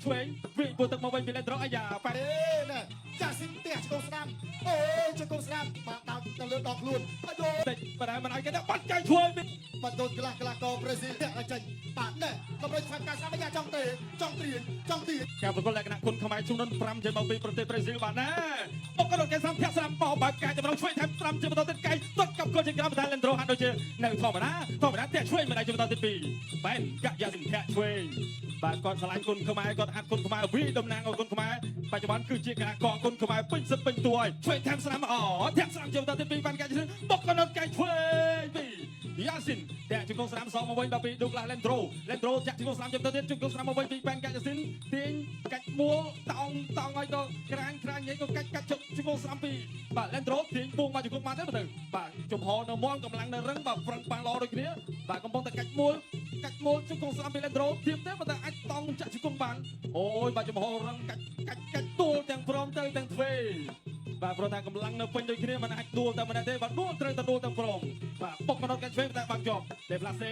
ឆ្វេងវិញពួរទឹកមកវិញពីលេនត្រូអាយ៉ាប៉ែ អេណែចាស់ស៊ីនផ្ទះជង្គង់ស្ដាំអូយជង្គង់ស្ដាំបាទដោតទៅលើដងខ្លួនអាយ តិចប៉ុន្តែមិនឲ្យកែបាត់កែឆ្វេង បាទដូនកន្លះកន្លះកប្រេស៊ីលឲ្យចេញបាទណែតម្រូវស្វាការស្ដាំអាយ៉ាចង់ទេចង់ត្រៀងចង់ទាញ ការប្រកួតលក្ខណៈគុណខ្មែរចំនួន5ចេញមកពីប្រទេសប្រេស៊ីលបាទណាបុកកកែសំធាក់ស្រាំបោបើកែចម្រុងឆ្វេងថែមស្រាំជាបន្តទៀតកែទាត់កັບគល់ជាក្រៅប៉ុន្តែលេនត្រូហាក់ដូចជានៅធម្មតាធម្មតាធាក់ឆ្វេងមិនដែរជាបន្តទៀតពីបែនកាក់យ៉ាសិនធាក់ឆ្វេងបាទគាត់ឆ្លាញ់គុណខ្មែរគាត់ហាត់គុណខ្មែរវីតំណាងឲ្យគុណខ្មែរបច្ចុប្បន្នគឺជាការកងគុណខ្មែរពេញសិទ្ធពេញតួហើយឆ្វេងថែមស្រាំអូធាក់ស្រាំជាបន្តទៀតពីបានកាក់បុកកកែឆ្វេងពីយ៉ាស៊ីនធាក់ជង្គង់ស្រាំសងមកវិញដល់ពីឌូក្លាសលេនត្រូលេនត្រូធាក់ជង្គង់ស្រាំជាបន្តទៀតជង្គង់ស្រាំមកវិញពីបែនកាក់យ៉ាស៊ីនទាញកាច់មួលតោងតោងឲ្យក៏ក្រាញក្រាញញ៉ៃក៏កាច់កាច់ជង្គង់ស្រាំពីបាទលេនត្រូទាញពួងមកជង្គង់បានទេមើលទៅបាទចំហនៅមមកម្លាំងនៅរឹងបាទប្រឹងប៉ាំងល្អដូចគ្នាបាទកំពុងតែកាច់មួលកាច់មួលជង្គង់ស្រាំពីលេនត្រូធៀបទេប៉ុន្តែអាចតោងចាក់ជង្គង់បានអូយបាទចំហរឹងកាច់កាច់កាច់ទួលទាំងព្រមទៅទាំងទ្វេបាទព្រោះតែកម្លាំងនៅពេញដូចគ្នាមិនអាចដួលតែម្នាក់ទេបាទដួលត្រូវតែដួលទាំងព្រមបាទបុកមកដល់កាច់ឆ្វេងតែបាក់ជាប់ដេផ្លាសេ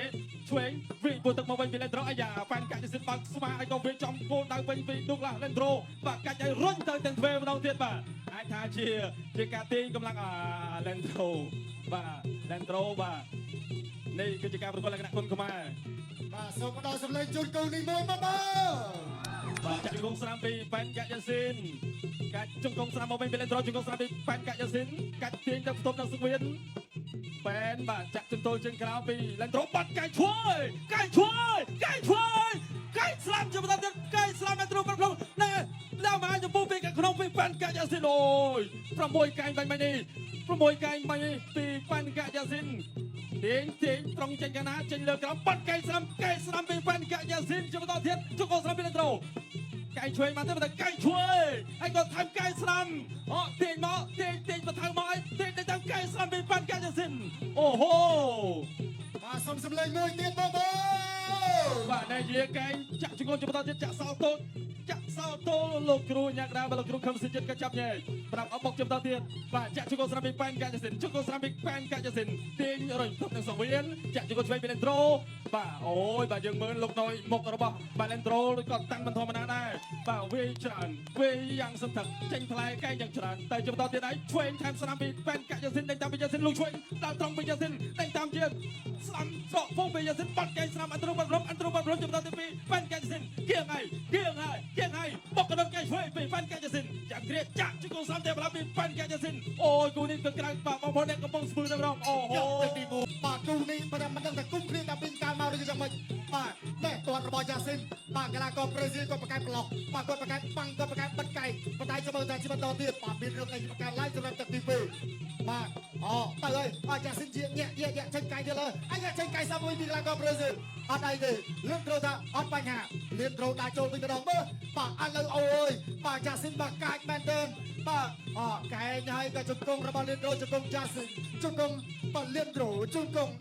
ឆ្វេងវិញពួរទឹកមកវិញពីលេនត្រូអាយ៉ាប៉ែនកាច់សិនបើកស្មាឲ្យក៏វាចំគោលដៅវិញពីឌូក្លាសលេនត្រូបាទកាច់ឲ្យរុញទៅទាំងទ្វេម្ដងទៀតបាទអាចថាជាជាការទាញកម្លាំងអាលេនត្រូបាទលេនត្រូបាទនេះគឺជាការប្រកួតលក្ខណៈគុណខ្មែរ បាទសូមផ្ដល់សម្លេងជូនគូនេះមួយមកបាទ បាទចាក់ជង្គង់ស្រាំពីប៉ែនកាក់យ៉ាស៊ីនកាច់ជង្គង់ស្រាំមកវិញពីលេនត្រូជង្គង់ស្រាំពីប៉ែនកាក់យ៉ាស៊ីនកាច់ទាញទៅផ្ទប់នឹងសុវៀនប៉ែនបាទចាក់ចន្ទល់ជើងក្រៅពីលេនត្រូបាត់កែឆ្វើយកែឆ្វើយកែឆ្វើយកែស្លាំជាបន្តទៀតកែស្លាំលេនត្រូបាត់ក្នុងណែដល់មកចំពោះពីក្នុងពីប៉ែនកាក់យ៉ាស៊ីនអូយ6កែងបាញ់បាញ់នេះ6កែងបាញ់នេះពីប៉ែនកាក់យ៉ាស៊ីនទាញទាញត្រង់ចេញកណាចេញលើក្រោមបាត់កែស្រាំកែស្រាំពីប៉ែនកាក់យ៉ាស៊ីនជាបន្តទៀតជង្គង់ស្រាំពីលេនត្រូ កែឆ្វេងបានទេតែកែឆ្វេងហើយក៏ថែមកែស្រាំអូទាញមកទាញទាញបន្ថៅមកឲ្យទាញទៅតាមកែស្រាំពីប៉ាន់កាយ៉ាស៊ីនអូហូ បាទសូមសម្លេងមួយទៀតមកបាទ បាទនេះជាកែងចាក់ជង្គង់ជាបន្តទៀតចាក់សោតូចចាក់សោតូលោកគ្រូញ៉ាក់ដាបាទលោកគ្រូខឹមសិចិត្តក៏ចាប់ញែកប្រាប់អបុកជាបន្តទៀតបាទចាក់ជង្គង់ស្រាំពីប៉ែនកាយ៉ាស៊ីនជង្គង់ស្រាំពីប៉ែនកាយ៉ាស៊ីនទាញរុញទប់នឹងសង្វៀនចាក់ជង្គង់ឆ្វេងពីលេនត្រូបាទអូយបាទយើងមើលលោកណយមុខរបស់បាទលេនត្រូក៏តាំងមិនធម្មតាដែរបាទវាយច្រើនវាយយ៉ាងសន្ធឹកចេញផ្លែកែងយ៉ាងច្រើនតែជាបន្តទៀតហើយឆ្វេងថែមស្រាំពីប៉ែនកាយ៉ាស៊ីនដេញតាមពីយ៉ាស៊ីនលោកឆ្វេងដល់ត្រង់ពីយ៉ាស៊ីនដេញតាមជាស្រាំស្រកពងពីយ៉ាស៊ីនបាត់កែងស្រាំអន្តរុបាត់រំអន្តរុបាត់រំជាបន្តទី2ប៉ែនកាយ៉ាស៊ីនគៀងហើយគៀងហើយគៀងហើយបុកកណ្ដុងកែងឆ្វេងពីប៉ែនកាយ៉ាស៊ីនចាំគ្រាចាក់ជង្គង់ស្រាំតែប្រាប់ពីប៉ែនកាយ៉ាស៊ីនអូយគូនេះក៏ក្រៅបាទបងប្អូនអ្នកកំពុងស្ពឺតែម្ដងអូហូ យកទឹកទី1បាទគូនេះមិនមិនដឹងថាគុំគ្នាតាពីកាលមកឬយ៉ាងម៉េចបាទណែទាត់របស់យ៉ាស៊ីនបាទកីឡាករប្រេស៊ីលគាត់ប្រកែកប្លុកបាទគាត់ប្រកែកបាំងគាត់ប្រកែកបិទកែងប៉ុន្តែចាំមើលថាជាបន្តទៀតបាទមានរឿងអីប្រកែកឡើងសម្រាប់ទឹកទី2បាទអូទៅហើយអយ៉ាស៊ីនជាញាក់ញាក់ញាក់ចេញកែងទៀតលើអាយ៉ាចេញកែងសាមួយពីកីឡាករប្រេស៊ីលអត់អីទេលឿនត្រូវថាអត់បញ្ហាលឿនត្រូវដាក់ចូលវិញម្ដងមើលបាទឥឡូវអូយបាទយ៉ាស៊ីនបាទកាចមែនទែនបាទអកែងហើយក៏ជង្គង់របស់លឿនត្រូវជង្គង់យ៉ាស៊ីនជង្គង់បាទលឿនត្រូវជង្គង់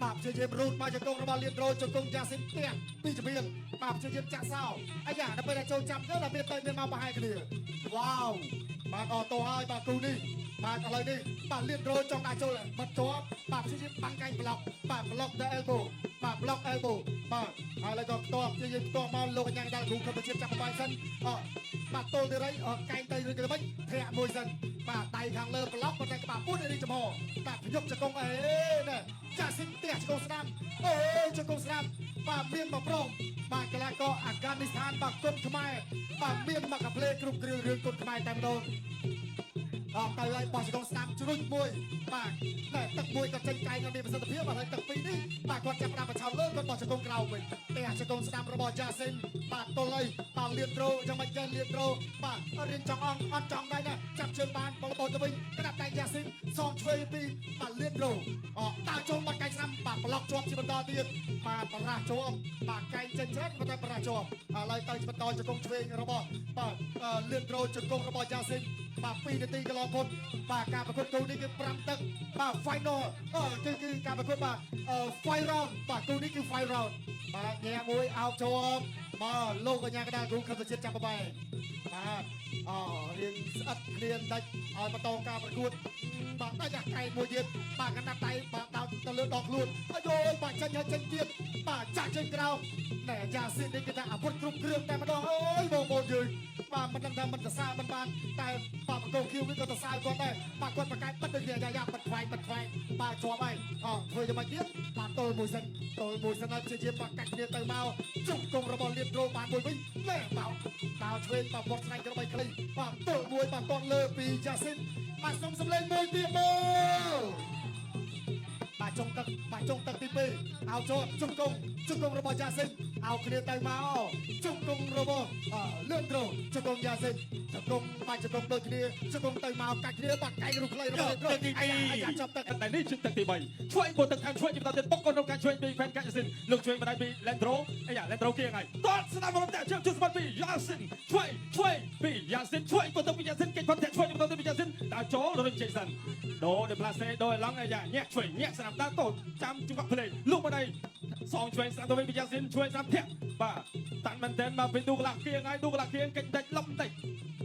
បាទព្យាយាមរូតមកជង្គង់របស់លៀនត្រូជង្គង់យ៉ាស៊ីនផ្ទះពីជំនាញបាទព្យាយាមចាក់សោអាយ៉ាដល់ពេលដែលចូលចាប់ទៅដល់ពេលទៅមានមកប្រហែលគ្នាវ៉ាវបាទអតោហើយបាទគូនេះបាទឥឡូវនេះបាទលៀនត្រូចង់ដាក់ចូលបាត់ជាប់បាទព្យាយាមបាំងកែងប្លុកបាទប្លុកទៅ elbow បាទប្លុក elbow បាទហើយឥឡូវក៏ផ្ទាប់ព្យាយាមផ្ទាប់មកលោកអញ្ញាដល់គ្រូកម្ពុជាចាប់បាយសិនអបាទទល់ទីរៃកែងទៅឬក៏មិនធាក់មួយសិនបាទដៃខាងលើប្លុកប៉ុន្តែក្បាលពួនរីចំហបាទភ្ញុកជង្គង់អេណែចាក់ស៊ីនផ្ទះជង្គង់ស្ដាំអូជង្គង់ស្ដាំបាទមានមកប្រងបាទកីឡាករអាហ្គានីស្ថានបាទគុណខ្មែរបាទមានមកកាផ្លេគ្រប់គ្រឿងរឿងគុណខ្មែរតែម្ដងអត់ទៅហើយបោះជង្គង់ស្ដាំជ្រុញមួយបាទតែទឹកមួយក៏ចេញកែងអត់មានប្រសិទ្ធភាពបាទហើយទឹកពីរនេះបាទគាត់ចាប់ផ្ដើមបញ្ឆោតលើគាត់បោះជង្គង់ក្រោមវិញផ្ទះជង្គង់ស្ដាំរបស់យ៉ាស៊ីនបាទទល់ហើយបាទលៀនត្រូយ៉ាងមិនចេះលៀនត្រូបាទរៀនចង់អងអត់ចង់ដែរណាចាប់ជើងបានបលបោទៅវិញក្តាប់ដៃយ៉ាស៊ីនសងឆ្វេងពីបាទលៀនត្រូអតើចូលបាត់កែងស្ដាំបាទប្លុកជាប់ជាបន្តទៀតបាទបរាស់ជាប់បាទកែងចេញច្រើនប៉ុន្តែបរាស់ជាប់ឥឡូវទៅជាបន្តជង្គង់ឆ្វេងរបស់បាទលៀនត្រូជង្គង់របស់យ៉ាស៊ីនបាទ2នាទីកន្លងផុតបាទការប្រកួតគូនេះគឺ5ទឹកបាទ final អឺគឺគឺការប្រកួតបាទ five round បាទគូនេះគឺ five round បាទញ៉ែមួយអោបជាប់ បាទលោកកញ្ញាកដាលគ្រូខឹមសុជាតិចាំបបែបាទអរៀងស្អិតគ្នាបន្តិចឲ្យបន្តការប្រកួតបាទដាច់អាកែមួយទៀតបាទកណ្ដាប់ដៃបាទដោតទៅលើដងខ្លួនអាយយបាទចេញហើយចេញទៀតបាទចាក់ចេញក្រោមណែយ៉ាស៊ីននេះគេថាអាវុធគ្រប់គ្រឿងតែម្ដងអើយបងប្អូនយើងបាទមិនដឹងថាមិនសរសើរមិនបានតែបាទបង្គោលខៀវនេះក៏សរសើរគាត់ដែរបាទគាត់ប្រកែកបិទដូចគ្នាយ៉ាយ៉ាបិទខ្វែងបិទខ្វែងបាទជាប់ហើយអធ្វើយ៉ាងម៉េចទៀតបាទទល់មួយសិនទល់មួយសិនហើយព្យាយាមបាទកាច់គ្នាទៅមកជុំគង់របស់លៀនដ្រូបានមួយវិញណែបោបោឆ្វេងបាទវត្តស្នែងក្របីខ្លីបាទទល់មួយបាទតលើពីយ៉ាស៊ីនបាទសុំសម្លេងមួយទៀតមើលបាទចុងទឹកបាទចុងទឹកទី2ឲ្យចូលជុំគង់ជុំគង់របស់យ៉ាស៊ីនឲ្យគ្នាទៅមកជុំគង់របស់លឿនដ្រូជុំគង់យ៉ាស៊ីនជុំគង់បាទជុំគង់ដូចគ្នាជុំគង់ទៅមកកាច់គ្នាបាទកែងរុះខ្លីរបស់លឿនដ្រូ ទឹកទី អាយ៉ាចាប់ទឹក 2តែនេះជាទឹកទី3ឆ្វេងបុទឹកខាងឆ្វេងជាបន្តទៀតបុកកូនក្នុងការឆ្វេងពីហ្វេនកាច់ស៊ីនលោកឆ្វេងបណ្ដៃពីឡេនដ្រូអាយ៉ាឡេនដ្រូគៀងហើយតតស្ដាប់មកតែជើងជស្បាត់ពីយ៉ាស៊ីនឆ្វេងឆ្វេងពីយ៉ាស៊ីនឆ្វេងបុទឹកពីយ៉ាស៊ីនគេផុតតែឆ្វេងបន្តទៀតពីយ៉ាស៊ីនដើរចូលរុញចេញសិនដូដេផ្លាសេដូឡង់អាយ៉ាញាក់ឆ្វេងញាក់ស្ដាប់ដើរតចាំចង្វាក់ភ្លេងលោកបណ្ដៃសងឆ្វេងស្ដាប់ទៅវិញពីយ៉ាស៊ីនឆ្វេងស្ដាប់ធាក់បាទតាន់មែនទែនមកពីឌូក្លាគៀងហើយឌូក្លាគៀងកិច្ចតិចលំតិច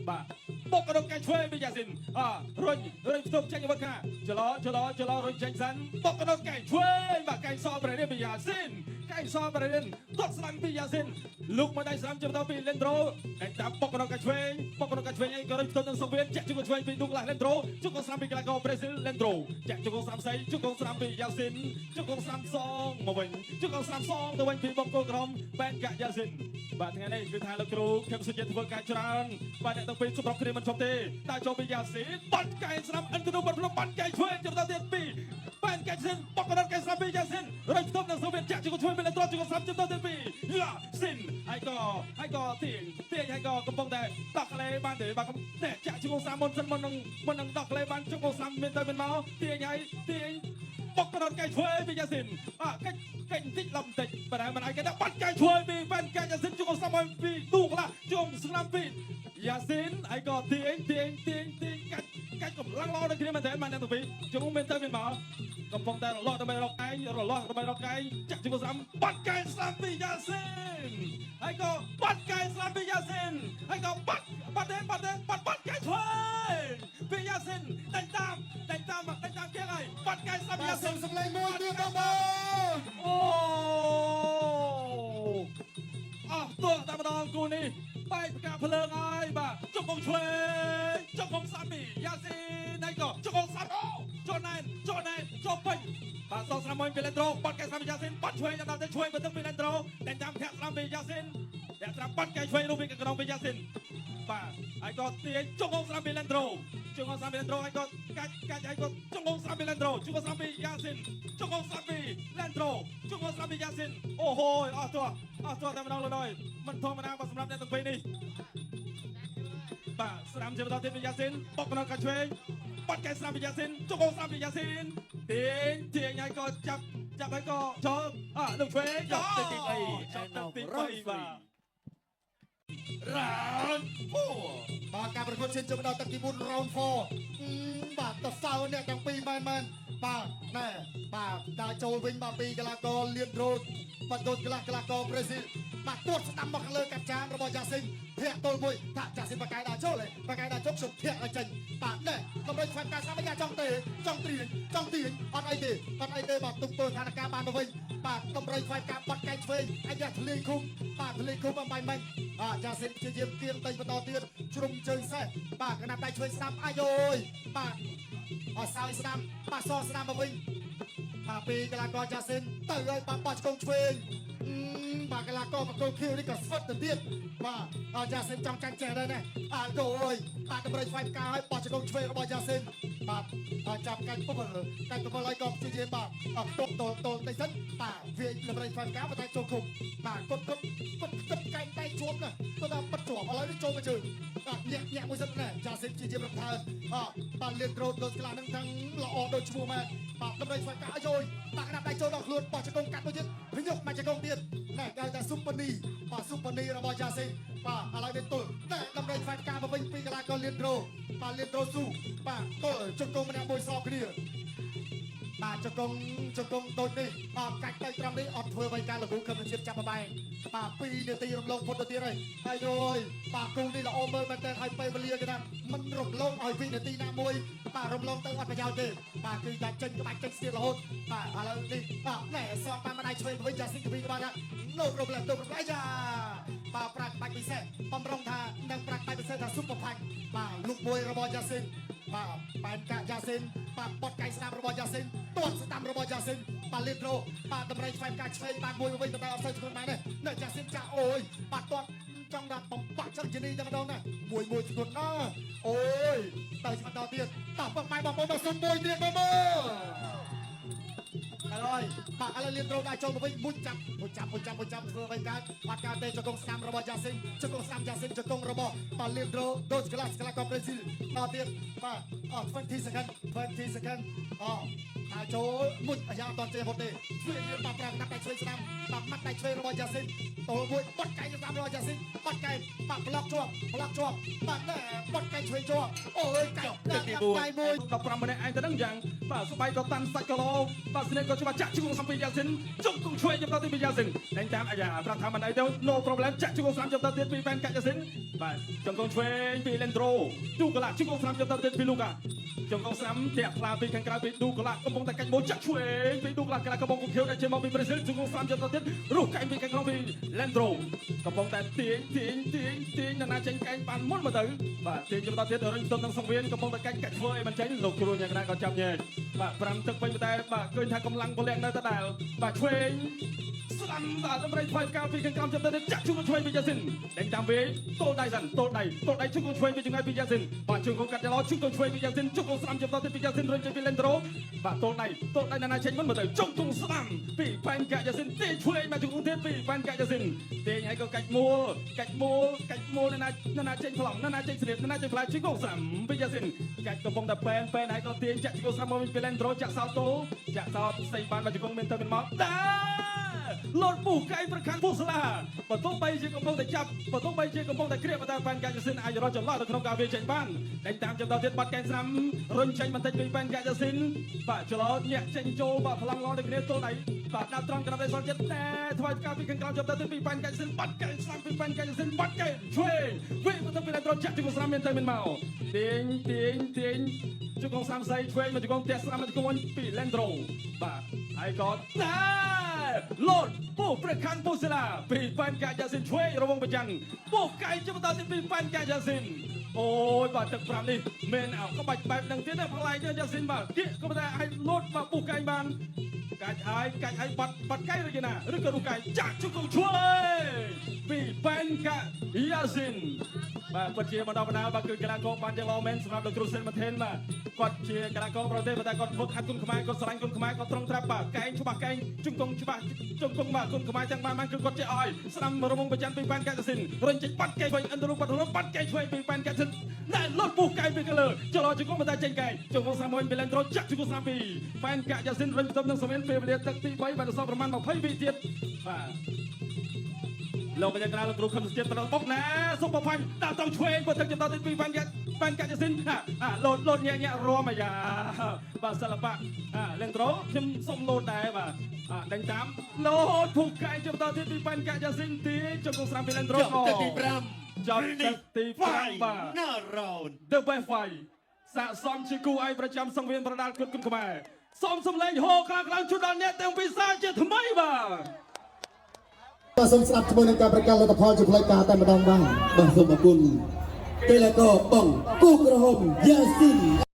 បាទបុកក្នុងការឆ្វេងពីយ៉ាស៊ីនអរុញរុញផ្ទុំចេញវត្តខាចឡចឡចឡរុញចេញសិនបុកក្នុងកែឆ្វេងបាទកែសប្រេនពីយ៉ាស៊ីនកែសប្រេនទាត់ស្ដាំពីយ៉ាស៊ីនលោកមកដៃស្ដាំជាបន្តពីលេនដ្រូតែតាមបុកក្នុងការឆ្វេងបុកក្នុងការឆ្វេងអីក៏រុញផ្ទុំនឹងសុវៀនចាក់ជង្គង់ឆ្វេងពីឌូក្លាលេនដ្រូជង្គង់ស្ដាំពីកីឡាករប្រេស៊ីលលេនដ្រូចាក់ជង្គង់ស្ដាំស្អីជង្គង់ស្ដាំពីយ៉ាស៊ីនជង្គង់ស្ដាំសងមកវិញជង្គង់ស្ដាំសងទៅវិញពីបង្គោលក្រុមបែនកាយ៉ាស៊ីនបាទថ្ងៃនេះគឺថាលោកគ្រូខឹមសុជាតិធ្វើការច្រើនបាទអ្នកទាំងពីរសម្រុកគ្នាមិនឈប់ទេតែចូលពីយ៉ាស៊ីនបាត់កែស្ដាំអិនទៅបាត់ផ្លុំបាត់កែឆ្វេងជាបន្តទៀតពីបែនកាយ៉ាស៊ីនបុកកណ្ដាលកែស្ដាំពីយ៉ាស៊ីនរុញផ្ទុំនឹងសូវៀតចាក់ជង្គង់ឆ្វេងពីលេនដ្រូជង្គង់ស្ដាំជាបន្តទៀតពីយ៉ាស៊ីនហើយក៏ហើយក៏ទាញទាញហើយក៏កំពុងតែដោះក្លេបានទេបាទតែចាក់ជង្គង់ស្ដាំមុនសិនមុននឹងមុននឹងដោះក្លេបានជង្គង់ស្ដាំមានទៅមានមកទាញហើយទាញបុកកណ្ដាលកែឆ្វេងពីយ៉ាស៊ីនអកិច្ចកិច្ចបន្តិចលំបន្តិចប៉ុន្តែមិនអាចគេដាក់បាត់កែឆ្វេងពីបែនកាយ៉ាស៊ីនជង្គង់ស្ដាំឲ្យពីទូខ្លះជង្គង់ស្ដាំពីយ៉ាស៊ីនហើយក៏ទាញទាញទាញទាញកាច់កាច់កម្លាំងល្អដូចគ្នាមែនតើបានអ្នកទាំងពីរជង្គង់មានទៅមានមកកំពុងតែរលាស់ដើម្បីរកឯងរលាស់ដើម្បីរកឯងចាក់ជង្គង់ស្ដាំបាត់កែស្ដាំពីយ៉ាស៊ីនហើយក៏បាត់កែស្ដាំពីយ៉ាស៊ីនហើយក៏បាត់បាត់ទេបាត់ទេបាត់បាត់កែឆ្វេងពីយ៉ាស៊ីនដេញតាមដេញតាមដេញតាមគេហើយបាត់កែស្ដាំពី បាទ យ៉ាស៊ីន សុំសម្លេងមួយទៀតបងប្អូន អូអស់ទោះតែម្ដងគូនេះបែកផ្កាភ្លើងហើយបាទជង្គង់ឆ្វេងជង្គង់ស្ដាំពីយ៉ាស៊ីនហើយក៏ជង្គង់ស្ដាំអូចូលណែនចូលណែនចូលពេញបាទសងស្ដាំមួយពីលេនដ្រូបាត់កែស្ដាំពីយ៉ាស៊ីនបាត់ឆ្វេងដល់ទៅឆ្វេងបន្ទឹងពីលេនដ្រូតែចាំធាក់ស្ដាំពីយ៉ាស៊ីនធាក់ស្ដាំបាត់កែឆ្វេងនោះពីកណ្ដងពីយ៉ាស៊ីនបាទហើយក៏ទាញជង្គង់ស្ដាំពីលេនដ្រូជង្គង់ស្ដាំពីលេនដ្រូហើយក៏កាច់កាច់ហើយក៏ជង្គង់ស្ដាំពីលេនដ្រូជង្គង់ស្ដាំពីយ៉ាស៊ីនជង្គង់ស្ដាំពីលេនដ្រូជង្គង់ស្ដាំពីយ៉ាស៊ីនអូហូយអស់ទោះអស់ទោះតែម្ដងលោកហើយមិនធម្មតាបាទសម្រាប់អ្នកទាំងពីរនេះបាទស្ដាំជាបន្តទៀតពីយ៉ាស៊ីនបុកក្នុងកាឆ្វេងបាត់កែស្ដាំពីយ៉ាស៊ីនជង្គង់ស្ដាំពីយ៉ាស៊ីនទាញទាញហើយក៏ចាប់ចាប់ហើយក៏ចូលអលោកឆ្វេង ចប់ទឹកទី3 ចប់ទឹកទី3បាទ round 4 បាទការប្រកួតឈានចូលមកដល់ទឹកទី4 round 4បាទតសៅអ្នកទាំងពីរមែនមែនបាទណែបាទដើរចូលវិញបាទពីកីឡាករលៀនរ៉ូតបាទដូចកីឡាករប្រេស៊ីលបាទទាត់ស្ដាំមកខាងលើកាត់ចានរបស់យ៉ាស៊ីនធាក់ទល់មួយថាយ៉ាស៊ីនបកែដើរចូលបកែដើរចូលជុំធាក់ឲ្យចេញបាទណែដើម្បីស្វែងការស្ដាំយ៉ាចង់ទេចង់ទាញចង់ទាញអត់អីទេអត់អីទេបាទទុំទល់ស្ថានភាពបានមកវិញបាទតម្រុយស្វែងការបត់កែឆ្វេងអាយ៉ាធ្លាយឃុំបាទធ្លាយឃុំអំបញ្ញមិញអាយ៉ាស៊ីនជាយាមទៀងទៅបន្តទៀតជ្រុំជើងសេះបាទកណាប់ដៃឆ្វេងស្ដាំអាយយបាទអត់សោយស្ដាំបាទសស្ដាំមកវិញបាទពីកីឡាករយ៉ាស៊ីនទៅឲ្យបាទបោះឆ្កងឆ្វេងបាទកីឡាករបង្គោលខៀវនេះក៏ស្វិតទៅទៀតបាទអាយ៉ាស៊ីនចង់ចាញ់ចេះដែរណាអាយយបាទតម្រុយស្វែងការឲ្យបោះឆ្កងឆ្វេងរបស់យ៉ាស៊ីនបាទចាប់កាច់ពុបកាច់ពុបឲ្យក៏ព្យាយាមបាទអត់ទល់ទល់តិចសិនបាទវាតម្រុយស្វែងការប៉ុន្តែចូលឃុំបាទគត់គត់គត់គត់កែងដៃជាប់ណាគាត់ថាបិទជាប់ឥឡូវនេះចូលមកជើងបាទញាក់ញាក់មួយសិនណាយ៉ាស៊ីនព្យាយាមរំថើអបាទលៀនត្រូតដូចក្លានឹងទាំងល្អដូចឈ្មោះមែនបាទតម្រុយស្វែងការឲ្យយបាទក្តាប់ដៃចូលដល់ខ្លួនបោះជង្គង់កាត់មួយទៀតភ្ញុកមកជង្គង់ទៀតណែគេហៅថាស៊ុបនីបាទស៊ុបនីរបស់យ៉ាស៊ីនបាទឥឡូវនេះទល់តែតម្រុយស្វែងការមកវិញពីកីឡាករលៀនត្រូបាទលៀនត្រូស៊ូបាទទល់ជង្គង់ម្នាក់មួយស្របគ្នា បាទជង្គង់ជង្គង់តូចនេះបាទកាច់ទៅត្រង់នេះអត់ធ្វើអ្វីការលគូខឹមជាតិចាប់បបែងបាទ2នាទីរំលងផុតទៅទៀតហើយហើយយបាទគូនេះល្អមើលមែនតើហើយពេលវេលាគេថាមិនរំលងឲ្យវិនាទីណាមួយបាទរំលងទៅអត់ប្រយោជន៍ទេបាទគឺតែចេញក្បាច់ចេញស្ទៀរហូតបាទឥឡូវនេះបាទណែសងបានម្ដាយឆ្វេងទៅវិញចាស៊ីងទៅវិញបាទថា no problem no problem អាយ៉ាបាទប្រាក់បាច់ពិសេសបំរុងថានឹងប្រាក់បាច់ពិសេសថា super pack បាទលុកមួយរបស់យ៉ាស៊ីនបាទបែនកាយ៉ាស៊ីនបាទបត់កៃស្ដាំរបស់យ៉ាស៊ីនទាត់ស្ដាំរបស់យ៉ាស៊ីនបាទលៀនត្រូបាទតម្រៃឆ្វេងកាឆ្វេងបាទមួយវិញតែអត់សូវធ្ងន់បានទេនៅយ៉ាស៊ីនចាអូយបាទទាត់ចង់ដល់បំបាក់ចឹងជានេះតែម្ដងណាមួយមួយធ្ងន់ណាស់អូយទៅច្បាស់ដល់ទៀតតោះពុកម៉ែបងប្អូនមកសុំមួយទៀតមើលមើល ហើយបាទឥឡូវលៀនត្រូដាក់ចូលមកវិញមួយចាប់មួយចាប់មួយចាប់មួយចាប់ធ្វើអ្វីកើតបាត់កើតទេជង្គង់ស្ដាំរបស់យ៉ាស៊ីនជង្គង់ស្ដាំយ៉ាស៊ីនជង្គង់របស់បាទលៀនត្រូដូសក្លាសក្លាកប្រេស៊ីលដល់ទៀតបាទអស់20 second 20 second អតែចូលមួយអាយ៉ាអត់ចេះហត់ទេធ្វើបាទប្រាំណាប់ដៃឆ្វេងស្ដាំបាទម៉ាត់ដៃឆ្វេងរបស់យ៉ាស៊ីនតលមួយបាត់កែងស្ដាំរបស់យ៉ាស៊ីនបាត់កែងបាទប្លុកជាប់ប្លុកជាប់បាទណែបាត់កែងឆ្វេងជាប់អូយកែង ទឹកទី ដៃមួយ 15ម្នាក់ឯងទៅនឹងយ៉ាងបាទស្បៃក៏តាន់សាច់ក៏លោបាទស្នេហ៍ក៏ច្បាស់ចាក់ជង្គង់សំពីយ៉ាស៊ីនជង្គង់ឆ្វេងចំដល់ទីពីយ៉ាស៊ីនដេញតាមអាយ៉ាប្រាប់ថាមិនអីទៅ no problem ចាក់ជង្គង់ស្រាំចំដល់ទៀតពីប៉ែនកាច់យ៉ាស៊ីនបាទជង្គង់ឆ្វេងពីលេនត្រូទូកឡាជង្គង់ស្រាំចំដល់ទៀតពីលូកាជង្គង់ស្រាំធាក់ផ្លាពីខាងក្រៅពីឌូកឡាកំពុងតែកាច់មូលចាក់ឆ្វេងពីឌូកឡាក្រាកំពុងខៀវដែលជាមកពីប្រេស៊ីលជង្គង់ស្រាំចំដល់ទៀតរុះកែងពីខាងក្នុងពីលេនត្រូកំពុងតែទាញទាញទាញទាញណាចេញកែងបានមុនមកទៅបាទទាញចំដល់ទៀតរុញស្ទប់នឹងសង្វៀនកំពុងតែកាច់កាច់ធ្វើអីមិនចេញលោកគ្រូយ៉ាងណាក៏ចាប់ញែកបាទ5ទឹកវិញតែបាទឃើញថាកម្លាំងពលៈនៅដដែលបាទឆ្វេងស្ដាំបាទតម្រៃថ្វាយកាលពីខាងក្រោមចាប់ទៅចាក់ជុំឆ្វេងពីយ៉ាស៊ីនដេញតាមវិញទល់ដៃសិនទល់ដៃទល់ដៃជុំឆ្វេងពីចង្ងាយពីយ៉ាស៊ីនបាទជុំកាត់ចឡោជុំឆ្វេងពីយ៉ាស៊ីនជុំស្ដាំចាប់ទៅពីយ៉ាស៊ីនរុញចេញពីលេនត្រូបាទទល់ដៃទល់ដៃណាណាចេញមុនមកទៅជុំស្ដាំពីប៉ែនកាយ៉ាស៊ីនទេឆ្វេងមកជុំទៀតពីប៉ែនកាយ៉ាស៊ីនទាញឲ្យក៏កាច់មូលកាច់មូលកាច់មូលណាណាណាចេញប្លង់ណាណាចេញស្រៀបណាណាចេញផ្លែជុំស្ដាំពីយ៉ាស៊ីនកាច់កំពុងតែប៉ែនប៉ែនឲ្យក៏ទាញចាក់ជុំស្ដាំមកវិញពីលេនត្រូចាក់សោតូចាក់សោតស្អីបានមកជុំមានទៅមានមកដា លត់ពុះកែងប្រខាំងពុះស្លាបើទោះបីជាកំពុងតែចាប់បើទោះបីជាកំពុងតែក្រៀកប៉ុន្តែប៉ែនកាយ៉ាស៊ីនអាចរត់ចន្លោះទៅក្នុងការវាចេញបានដេញតាមចំដល់ទៀតបាត់កែងស្រាំរុញចេញបន្តិចពីប៉ែនកាយ៉ាស៊ីនបាទច្រឡញាក់ចេញចូលបាទប្លង់ឡដូចគ្នាទល់ដៃបាទដាក់ត្រង់ក្រាបដៃសល់ចិត្តតែថ្វាយការពីខាងក្រោមចំដល់ទៀតពីប៉ែនកាយ៉ាស៊ីនបាត់កែងស្រាំពីប៉ែនកាយ៉ាស៊ីនបាត់កែងឆ្វេងវិញទៅពីត្រង់ចាក់ជង្គង់ស្រាំមានទៅមានមកទាញទាញទាញជង្គង់ស្រាំស្អីឆ្វេងមកជង្គង់ផ្ទះស្រាំមកជង្គង់វិញពីឡេនត្រូបាទហើយក៏តែ លូតពូប្រខានពូសិលាពីប៉ែនកាយ៉ាស៊ីនឆ្វេងរវងប្រចាំពូកែងជាបន្តទៀតពីប៉ែនកាយ៉ាស៊ីនអូយបាទទឹក5នេះមានអោក្បាច់បែបនឹងទៀតណាផ្លែយ៉ាស៊ីនបាទគៀកក៏តែឲ្យលូតបាទពូកែងបានកាច់ហើយកាច់ហើយបាត់បាត់កែងឬណាឬក៏រុះកែងចាក់ជង្គង់ឆ្វេងពីប៉ែនកាយ៉ាស៊ីនបាទពិតជាបណ្ដោះបណ្ដាលបាទគឺកីឡាករបានយ៉ាងល្អមែនសម្រាប់លោកគ្រូសិនម៉ាថេនបាទគាត់ជាកីឡាករប្រទេសប៉ុន្តែគាត់ហ្វឹកហាត់គុនខ្មែរគាត់ស្រឡាញ់គុនខ្មែរគាត់ត្រង់ត្រាប់បាទកែងច្បាស់កែងជង្គង់ច្បាស់ជង្គង់បាទគុនខ្មែរទាំងបានបានគឺគាត់ចេះអោយស្ដាំរមងប្រច័នពីប៉ែនកាស៊ីនរុញចេញបាត់កែងវិញឥណ្ឌូបាត់រំបាត់កែងឆ្វេងពីប៉ែនកាស៊ីនណែលុតពុះកែងពីលើចលោជង្គង់ប៉ុន្តែចេញកែងជង្គង់ស្ដាំមួយពីឡែនត្រូចាក់ជង្គង់ស្ដាំពីប៉ែនកាយ៉ាស៊ីនរុញផ្ទុំនឹងសវៀនពេលវេលាទឹកទី3បាទសល់ប្រមាណ20វិទៀតបាទលោកកញ្ញាក្រាលោកគ្រូខឹមសុជាតិប្របុកណាសុបផាញ់ដាក់ត្រង់ឆ្វេងបើទឹកចំណោះទី2បានកាបានកាច់ស៊ីនអាលោតលោតញាក់ញាក់រមអាយ៉ាបាទសិល្បៈអាលេងត្រូខ្ញុំសុំលោតដែរបាទអាដេញតាមលោតភូកែងចំណោះទី2បានកាច់ស៊ីនទីជង្គង់ស្រាំពីលេងត្រូ ចប់ទឹកទី5 ចប់ទឹកទី5បាទ ណារ៉ូន The Best Fight ស័កសមជាគូឯកប្រចាំសង្វៀនប្រដាល់គុតគុនខ្មែរសូមសម្លេងហោខ្លាំងខ្លាំងជូនដល់អ្នកទាំងពីរសាជាថ្មីបាទ បាទសូមស្ដាប់ជាមួយនឹងការប្រកាសលទ្ធផលជាផ្លូវការតែម្ដងបាទ បាទសូមអរគុណកីឡាករបងគូក្រហមយ៉ាស៊ីន។